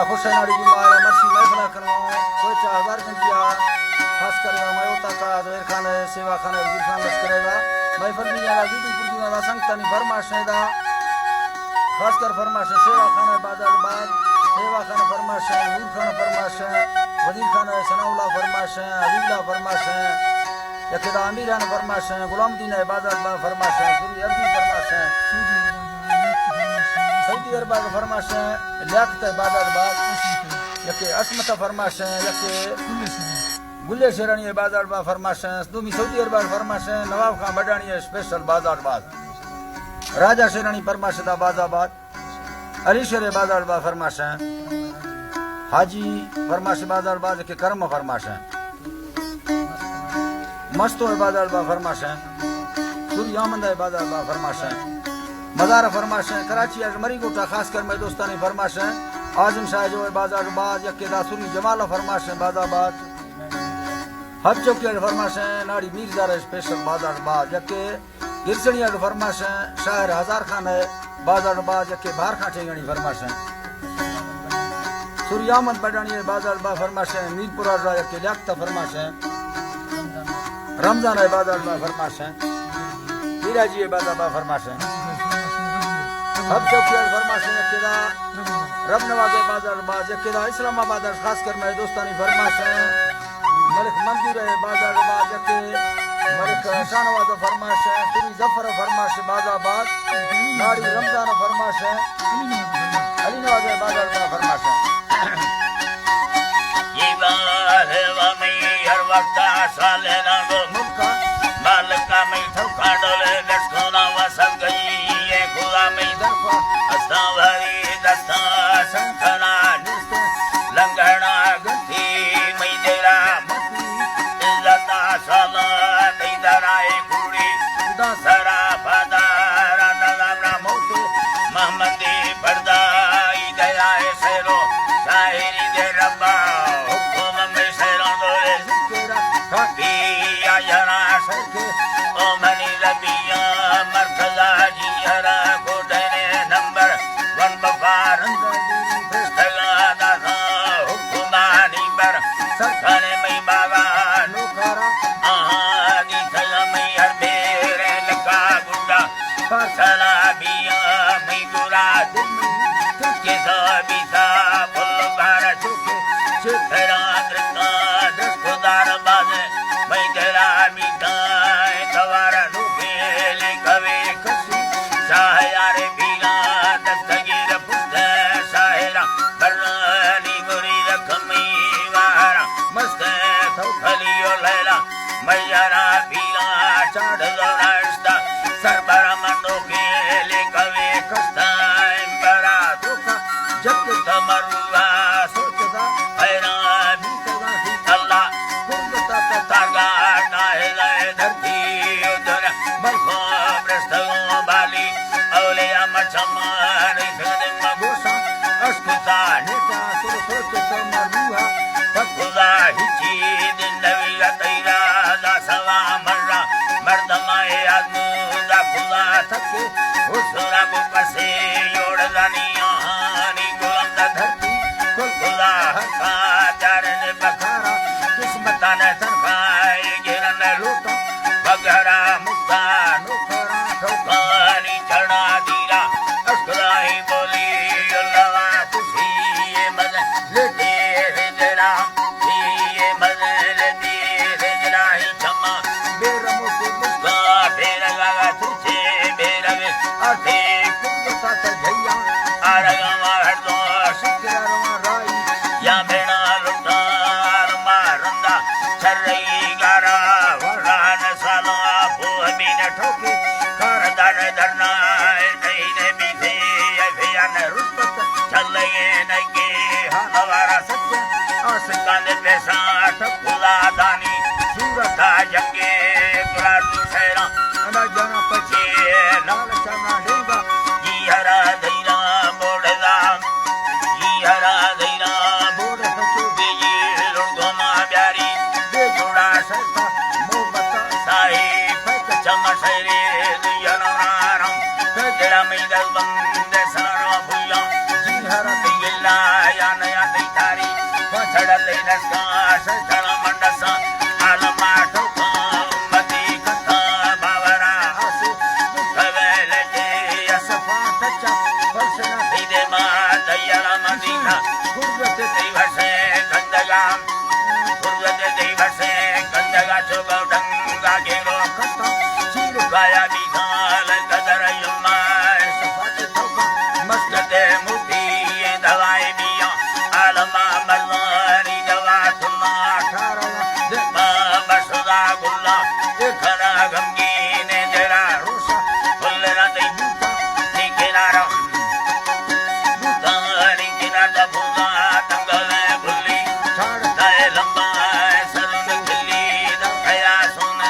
خوش ناڑی بیمار مرشی محفل کنو، کوئٹہ ہزار گنجیا، خاص کر مئے اوتاکا زہیر خان، سیوا خان، وزیر خان لشکر ہے۔ محفل بھی یارا ویڈیو پر دینا سنگتانی فرمائش ہے دا۔ خاص کر فرمائش ہے سیوا خان بازار باز، سیوا خان فرمائش ہے، نور خان فرمائش ہے، وزیر خان ہے، ثناء اللہ فرمائش ہے، حبیب اللہ فرمائش ہے، یکے دا امیر خان فرمائش ہے، غلام دین ہے بازار باز فرمائش ہے، سوری عربی فرمائش ہے، سعودی عرب فرمائش ہے، لیاقت ہے بازار باز، یکے عصمت فرمائش ہے، یکے گلے شیرانی ہے بازار باز فرمائش ہے، دومی سعودی عرب فرمائش ہے، نواب خان بڈانی ہے اسپیشل بازار باز۔ راجہ شیرانی فرمائش دا باز آباد، علی شیر بازار با فرمائش ہیں، حاجی فرمائش بازار باز کہ کرم فرمائش ہیں، مستو بازار با فرمائش ہیں، سوری آمندہ بازار با فرمائش ہیں، مزار فرمائش ہیں، کراچی اجمری گوٹا خاص کر میں دوستانی فرمائش ہیں، اعظم شاہ جو بازار باز یکے دا سوری جمال فرمائش ہیں بازار باز، حب چوکی فرمائش ہیں، ناڑی میرزار اسپیشل بازار باز یکے گرسنی اڈ فرمائش ہیں، شاعر ہزار خان ہے، باز اڈ باز یکے بہار خان ٹھینگانی فرمائش ہیں۔ سوری احمد بڈانی ہے، باز اڈ با فرمائش ہیں، میر پور اڈ را یکے لیاقت فرمائش ہیں۔ رمضان ہے، باز اڈ با فرمائش ہیں۔ میرا جی ہے، باز اڈ با فرمائش ہیں۔ حب چوکی اڈ فرمائش ہیں، یکے دا رب نواز ہے، باز اڈ باز یکے دا اسلام آباد اڈ خاص کر میں دوستانی فرمائش ہیں۔ ملک منظور ہے بازار باز یکے، ملک شاہنواز فرمائش ہے، سوری ظفر فرمائش باز آباد، ناڑی رمضان فرمائش ہے، علی نواز ہے بازار باز فرمائش ہے۔ یہ بار ہے وہ میں ہر وقت آسان لینا گو ملکا، مالکا میں تھوکا ڈولے دستونا وسم گئی، یہ خدا میں درخوا استان بھری دستان سنکھنا لنگڑا گنتی مئی دیرا متی، عزتا سالا تئی درائے کوڑی، خدا سرا پادا را نظام را موتے، محمدی پردائی دیائے سیرو، شاعری دے ربا، حکم میں سیروں دورے ذکرا، کافی آ یرا سرکے، او منی ربیاں مرتضی جی ہرا کو ڈینے نمبر ون بفارند پرشتگا داسا حکمانی بر سرکھانے مئی بابا نوکارا آہانی تھیا مئی ہر بیرے لکا گڈا پاسلا بیا مئی گورا دل مئی ترکے سا بیسا پل بارا چوکے چترا درکا درکو دار بازے مئی دلا میتا توارا نوکے لے کوے کسی شاہ یار پیرا دستگیر پشت شاہرا برانی مرید کمی وارا مست تو خلی و لیلا میارا پیرا چاڑ زورا اشتا سر برا منو کے لے کوے کستا امبرا دوکا جگ تمروا سوچدا حیران اللہ قربتا تارگا ناہلے دھرتی و دنیا بلخو برستگوں بالی اولیاء مچمان سن مگوسا اسکتا نیتا سر سوچ سمر روحا تک خدا ہچی دن دوی تیرا دا سوا مرا مردم آئے آزمون دا خدا تھکے حسن رب پسے جوڑ دانی آہانی گلم دا دھرتی کل خدا حقا چارن بکارا قسمتان تنخواہ مسکتے موتی دوائے میاں، عالما مردانی دوا تما ٹھارا، دما بسدا گلا، اے کھنا غمگین جڑا روشا، پھل را دئی بوتا، سی کنارا، بوتانی کنارا پھوزا تنگل بھلی، ٹھاڑ دائے لمبا سرن کھلی، دکھیا سن،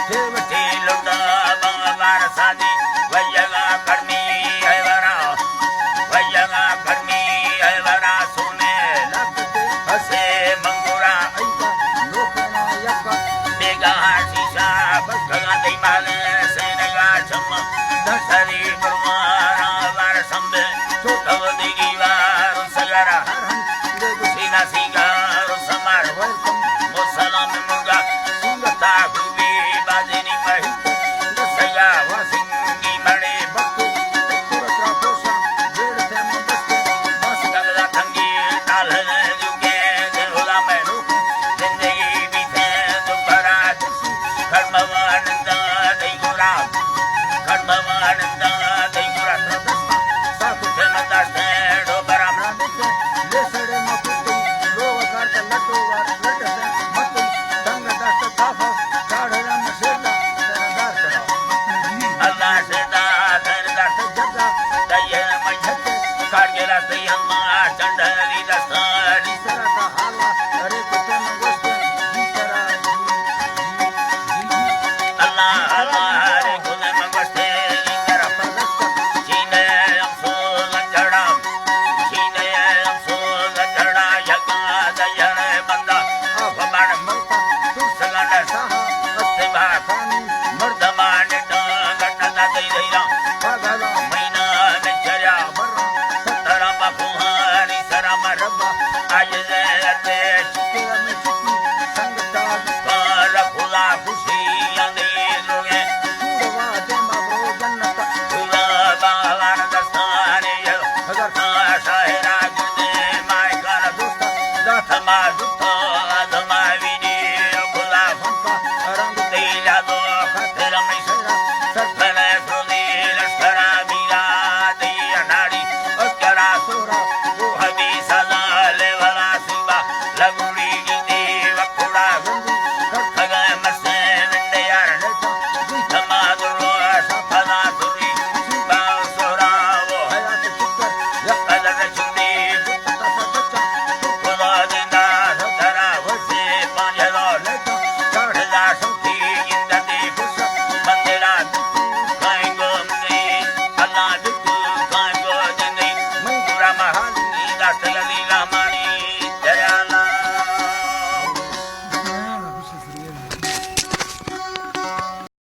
دیوتی لٹا بار سادی، ویگا کرمی ہے ورا، ویگا کرمی ہے ورا سونے لگتے ہسے منگورا ایتا لوکنا یکا بیگا شیشا بکھگا دیمال سینگا چم دسری پروارا وار سمبے چھوٹو دیگی وار سگرا ہر ہم دے گشینا سینگار سمار ویلکم مسلام مرگا سنگتا خوبی بازینی پہی دسیا واسنگی مڑے بکو ترترا پوشا جیڑ تے مبستے بس گلدا تنگی تال جوگے دے ہلا میں روکے زندگی بیتے تو کرا دسی کرموانندا دئی گورا کرموانندا دئی گورا